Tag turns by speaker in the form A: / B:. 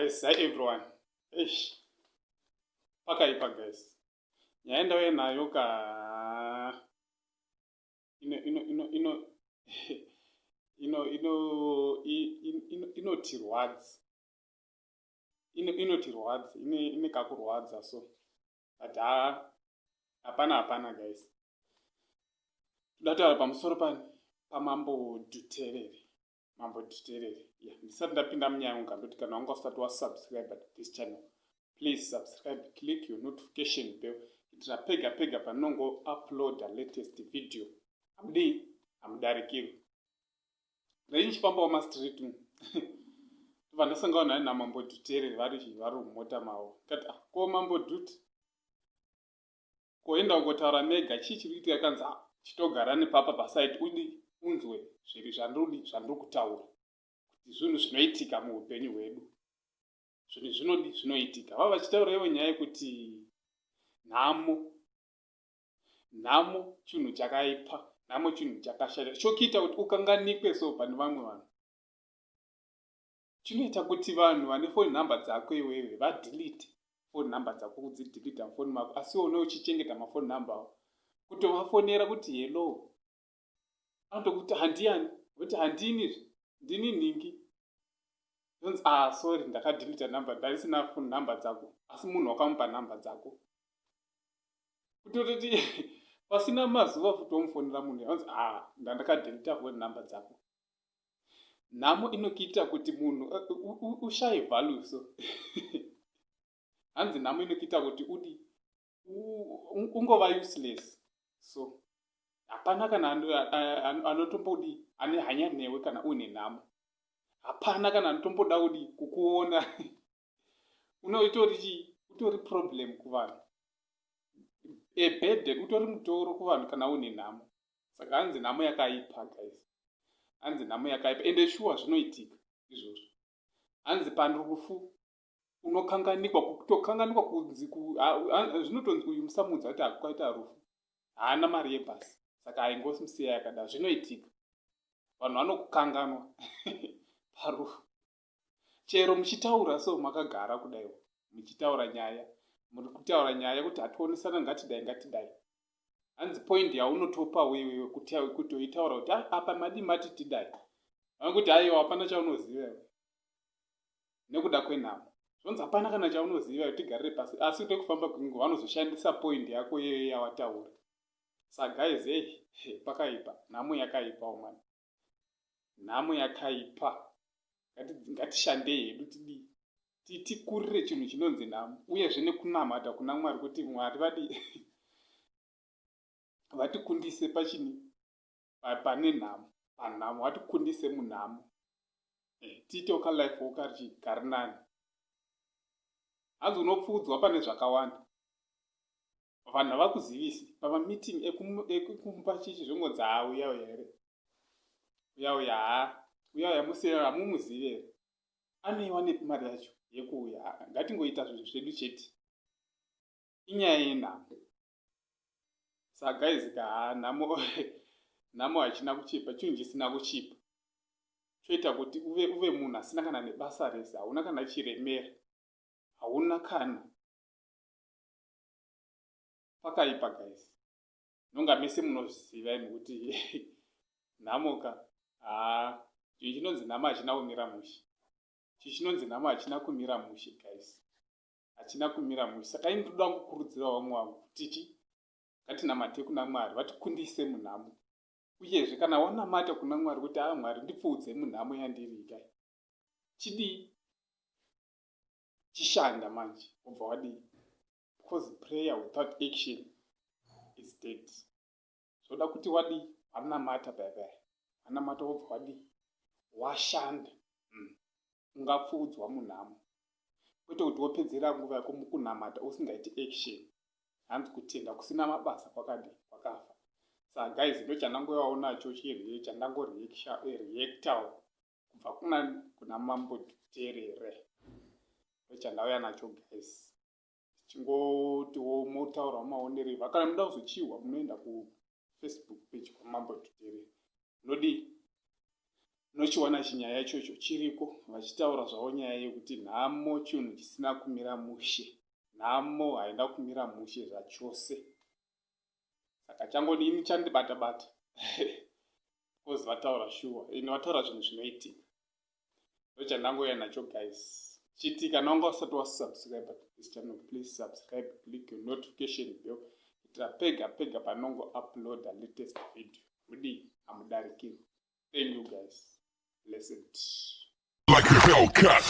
A: Guys, hi everyone. Eish. Pakaipa guys. Nyaya ndauya nayo ka ino ino ino ino ino ino ino inotirwadza. Ino inotirwadza. Ine ine kakurwadza so. But ha hapana hapana guys. Toda pamusoro pani paMambo Dhuterere. Mambo Dhuterere. Yeah, ndisati ndapinda munyaya yangu ngandoti kana wanga usati wasubscribe to this channel, please subscribe, click your notification bell kuitira pega pega panongo uploada latest video hamudii hamudarikirwi. Ndai ndichifambawo mastreet umu ndobva ndasangana naye naMambo Dhuterere vari vari mumota mavo. Ndikati, "Ah, ko Mambo Dhute, koenda kungotaura mega, chii chiri kuitika?" Kanzi, "Ah, chitogara nepapa paside udi unzwe zviri zvandiri zvandiri kutaura kuti zvinhu zvinoitika muupenyu hwedu, zvinhu zvinodi zvinoitika." Vava vachitaura ivo nyaya yekuti nhamo, nhamo chinhu chakaipa, nhamo chinhu chakashata chokuita kuti ukanganikwe. So pane vamwe vanhu chinoita kuti vanhu vane phone number dzako iwewe vadelete phone number dzako, kudzideleta mufoni mako, asi iwe uchichengeta mafone number avo. Kutovafonera kuti hello, anotokuti handiyani, kuti handinizve, ndini nhingi. Yonzi, "Ah, sorry, ndakadeleta number, ndaisina phone number dzako." Asi munhu wakamupa number dzako, kutototi pasina mazuva futi womufonera munhu, anzi, "Ah, ndandakadeleta phone number dzako." Nhamo inokuita kuti munhu ushaye value. So hanzi nhamo inokuita kuti udi ungova useless. So hapana kana anotombodi ane hanya newe kana uine nhamo. Hapana kana anotomboda udi kukuona. Unoitori chii? Utori problem kuvanhu, a burden, utori mutoro kuvanhu kana une nhamo. Saka hanzi nhamo yakaipa guys, hanzi nhamo yakaipa. Ende shuwa zvinoitika izvozvo. Hanzi parufu unokanganikwa, kutokanganikwa, kunzi zvinotonzi uyu musamudza kuti hakwaita rufu, haana mari yebhasi, saka haingomusiya yakadaro. Zvinoitika, vanhu vanokukanganwa parufu. Chero muchitaura so, makagara kudaiwo muchitaura nyaya, muri kutaura nyaya kuti hationesana, ngatidai, ngatidai, hanzi point yaunotopa wewewe kutoitaura kuti, ah, apa madi mati tidai, vanokuti, "Aiwa, hapana chaunoziva." Nekuda kwenhamo zvonzi hapana kana chaunoziva, tigarire pasi. Asi nekufamba kwenguva vanozoshandisa point yako iyoyo yawataura. Saka guys, ei, pakaipa. Nhamo yakaipa umani, nhamo yakaipa. Ngatishandei hedu, tidii, tikurire chinhu chinonzi nhamo, uyezve nekunamata kuna Mwari kuti Mwari vadi vatikundise pachini, pane nhamo, panhamo, vatikundise munhamo, tiitewo kalife wo kari nani. Hanzi unopfuudzwa pane zvakawanda, vanhu havakuzivisi pamameeting ekumba chichi, zvongonzi, "Ha, uya uya here, uya uya, ha, uya uya musi hamumuzivi here, anoiwa nepi mari yacho yekuuya? Ngatingoita zvinhu zvedu chete." Inyaya yenhamo. Saka guys ka, nhamo, nhamo hachina kuchipa, chinhu chisina kuchipa choita kuti uve munhu asina kana nebasa rese, hauna kana chiremera, hauna kana. Pakaipa guys, nonga mese munozviziva imi kuti nhamo ka, haa, chinhu chinonzi nhamo hachina kumira mushe. Chinhu chinonzi nhamo hachina kumira mushe guys, hachina kumira mushe. Saka ini ndoda kukurudzira vamwe vangu kuti ngatinamate kuna Mwari vatikundise munhamo. Uyezve kana wanamata kuna Mwari kuti, "A Mwari, ndipfuudze munhamo yandiri kai," chidii? Chishanda manje, wobva wadii? Because prayer without action is dead. Zvoda kuti wadii? Wanamata paya paya, wanamata, wobva wadii? Washanda. Ungapfuudzwa munhamo, kwete kuti wopedzera nguva yako mukunamata usingaiti action. Hanzi kutenda kusina mabasa kwakadi kwakafa. Saka guys, ndo chandangovawo nacho chandangoreactawo kubva kuna Mambo Dhuterere. Ndo chandauya nacho guys. Tichingotiwo motaurawo maonero. Kana muda kuzochiwa, munoenda kuFacebook page kwaMambo Dhuterere, munodii? Unochiwana chinyaya ichocho chiriko vachitaura zvavo nyaya yekuti nhamo chinhu chisina kumira mushe. Nhamo haina kumira mushe zvachose. Saka changodini chandibata bata because vataura shuwa ende vataura zvinhu zvinoitika. Ndochandangouya nacho guys. Chiti kana wanga usati wasubscribe to this channel, please subscribe, click your notification bell kuitira pega pega panongo uploada latest video. Mudii hamudarikirwi. Thank you guys. Blessed. Like a Hellcat.